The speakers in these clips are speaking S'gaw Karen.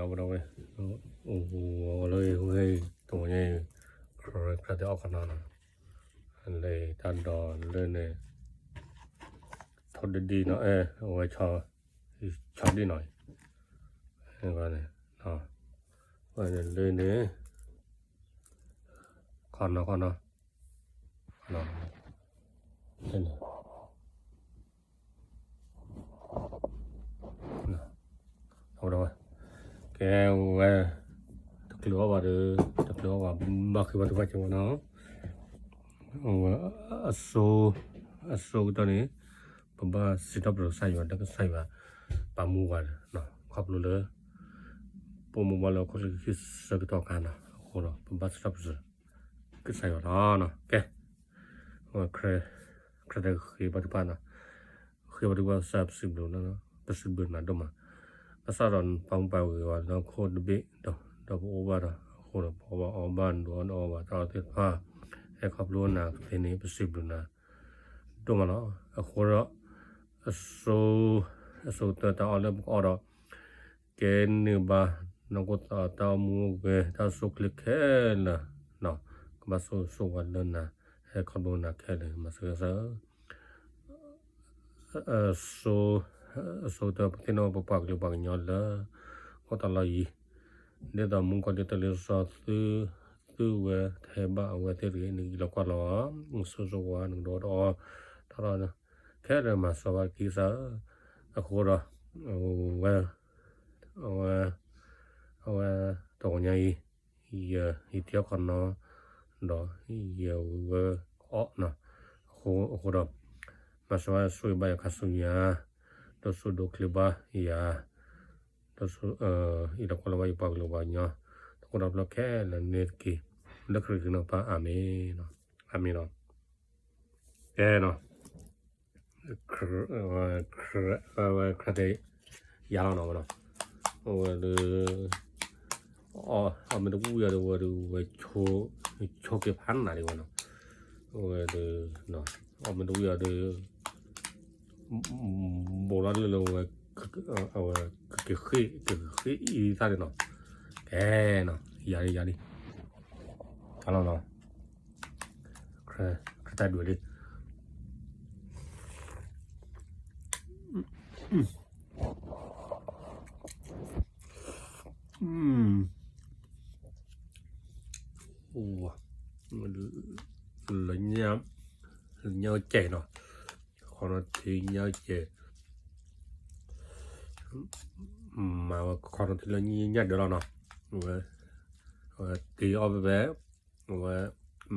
ဝဲ, အိၣ်လၢဝဲ တဝီညါအံၤ ခရၢတဲအီၣ်ခီနီၤနီၤ, လၢတၢ်ဒိးလၢန့ၣ် ထိၣ်ဒ့ဒ့နီၤ, အဝဲ ဆီဒ့နီၤ, ဝဲန့ၣ် လၢန့ၣ် ခီနီၤခီနီၤ, ကဲဝဲ တချုးအီၣ်ဘၣ်ဒီး တချုးအီၣ်ဘၣ် ဘၣ်ဃ့ဘါထုကဖၣ်က့ၤဝဲနီၤ, အဝဲ အစိ အစိကတၢၢ်န့ၣ် ပဘၣ်စံးထီၣ်ပတြၢၤကစၢ်ယွၤ ဒီးကစၢ်ယွၤ ပာ်မူပှၤ ခီဖျိလၢ ပအိၣ်မူဘၣ်လၢဟီၣ်ခိၣ်ချၢဆၢကတီၢ်အခါနီၤ, အဃိဒီး ပဘၣ်စံးထီၣ်ပတြၢၤ ကစၢ်ယွၤလီၤနီၤ. ကဲ ခရၢတဲဃ့ဘါထုကဖၣ်နီၤ, ဃ့ဘါထုကဖၣ်ကစၢ် ပစံးဘျုးနၤဒိၣ်မး, ဘၣ်ဆၣ်ဒီးပာ်မူပာ်ဂ့ၤဝဲဒီးခိၣ်တဘ့ၣ်ဒီး ဒီးပအိၣ်ဘၣ်ဒီး အဃိဒီး ပအီၣ်ဘၣ်အီဘၣ် ဒုးအီၣ်ဒုးအီဘၣ် တၢ်အီၣ်သ့ၣ်တဖၣ် ဟဲခီဖျိနၤကသ့န့ၣ် ပစံးဘျုးနၤ ဒိၣ်မးလီၤ. အဃိဒီး အစိ အစိကတၢၢ်တၢ်အီၣ်လၢပကအီၣ်ဒီး ကဲန့ၢ်ဘၣ် နီၢ်ကီၢ်သးတၢ်အိၣ်မူအိၣ်ဂဲၤ တၢ်ဆိၣ်ချ့ခဲလၢာ်, ကဘၣ်ဆိၣ်ဂ့ၤဆိၣ်ဝါလၢနၤ ဟဲခီဖျိနၤခဲလၢာ် မၤစၢၤကစၢ်ဧၢ. အစိ အစိကတၢၢ် ပသ့ၣ်နီၣ်ပပှၤကလုာ်ပှၤကညီလၢ အိၣ်တၢ်လီၢ်ယံၤ ဒ်သိးမူကီၢ်ဒ်သိးလံာ်စီဆှံ သုဝဲထဲဘၣ်အဝဲသ့ၣ်တဂ့ၤ နကလီၤကွၢ်လီၤ နဆိၣ်ဂ့ၤဆိၣ်ဝါ နကဒုးအီၣ်ဒုးအီ တၢ်လီၢ် ခဲလၢာ်မၤစၢၤဘၣ်က့ၤကစၢ်ဧၢ. အဃိဒီး အဝဲ အဝဲ အဝဲ တဂီၤညါအံၤ ယ ယတ့အီၣ်ခီနီၤ ဒီး ယဝဲအီၣ်နီၤ, အဃိ အဃိဒီး မၤစၢၤဘၣ်ဆိၣ်ဂ့ၤဘၣ်ယၤခါဆူညါ ဒိးဆူၣ်ဒိးချ့ဘၣ်ယၤ ဒိးဆူၣ် အံၤဒီးကွၢ်လၢၤဘၣ်ယပှၤကလုာ်ပှၤကညီ တၢ်အိၣ်ဒီးဖျၢၣ်ခဲလၢာ်န့ၣ်တက့ၢ် လၢခရံာ်ကနၢ်ပၢၢ် အၤမ့ၣ်, အၤမ့ၣ်လီၤ. ကဲနီၤ ခရၢတဲယၤလီၤနီၤဝဲနီၤ, အဝဲဒီး အီၣ်မ့ၢ်တဝံၣ်အီၤဒီးဝဲဒီးဝဲ ဆိက့ၤဖးနးဒံးဝဲနီၤ, အဝဲဒီး အီၣ်မ့ၢ်တဝံၣ်အီၤဒီး ဘူးလီၤလၢလၢဝဲ အဝဲ ကက့ၤဃ့ၢ် ကက့ၤဃ့ၢ်အံၤသၣ်န့ၣ်နီၤ, ကဲနီၤ ယၤလံ ယၤလံ အလီၤနီၤ ခရၢတဲဒွဲၣ်လံ လၢညါ လၢညါကဲနီၤ ခီနီၤထံညါကဲ မၤဝဲခီနီၤထံလၢညါဒၢးလီၤနီၤ, ဝဲ ဝဲတ့အီၣ်ဖဲဖဲ ဝဲ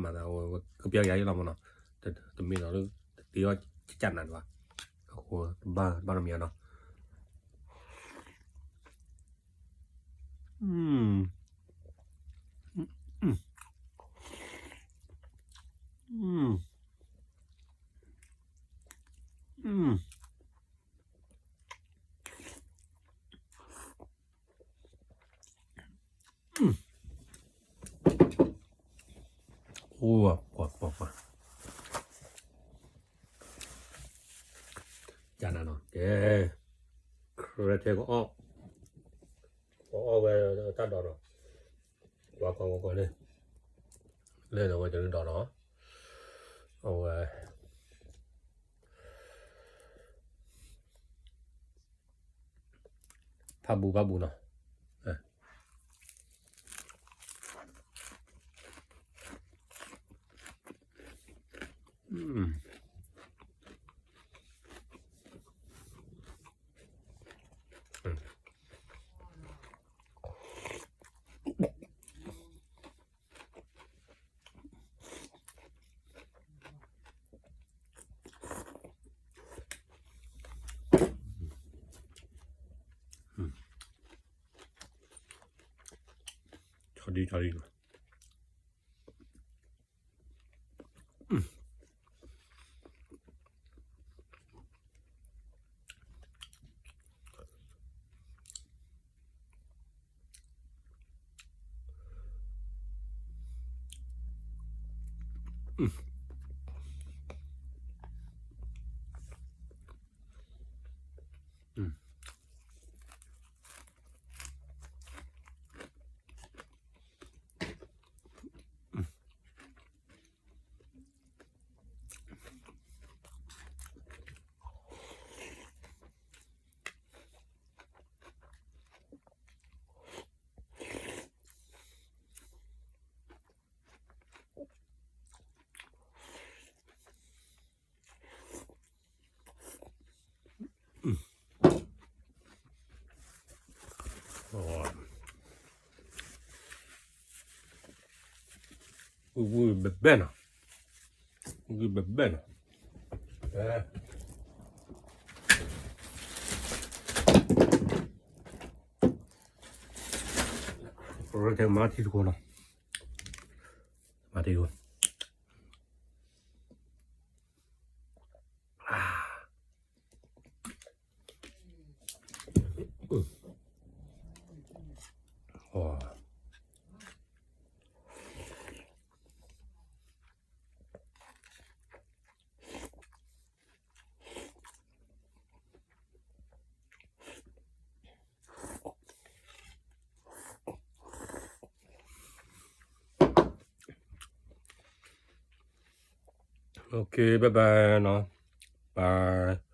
မၤသးဝဲ ဝဲကပျဲယၤအံၤလီၤမးနီၤ, တမ့ၢ်လီၤလၢ တ့အီၣ်ကနးဒံးဘၣ်, အဃိ ဘၣ် ဘၣ်နီတမံၤနီၤ. Ua, pua, pua, pua. ကနၤနီၤ ကဲ ခရၢတဲကအီၣ် ကအီၣ်ဝဲတၢ်ဒိးနီၤ ကွၢ်ကွၢ်ကွၢ်ကွၢ်န့ၣ် လဲၣ်ဒီးဝဲတဒိးနီၤ အဝဲ ဖးဘူးဖးဘူးနီၤ ဆီဒံၣ်ဆီဒံၣ် Mm. ဂုၢ်ဘဲဘဲနီၤ, ဂုၢ်ဘဲဘဲနီၤ, မၤထံတခိၣ်နီၤ, မၤထံတခိၣ်. Okay, bye bye နီၤ, bye.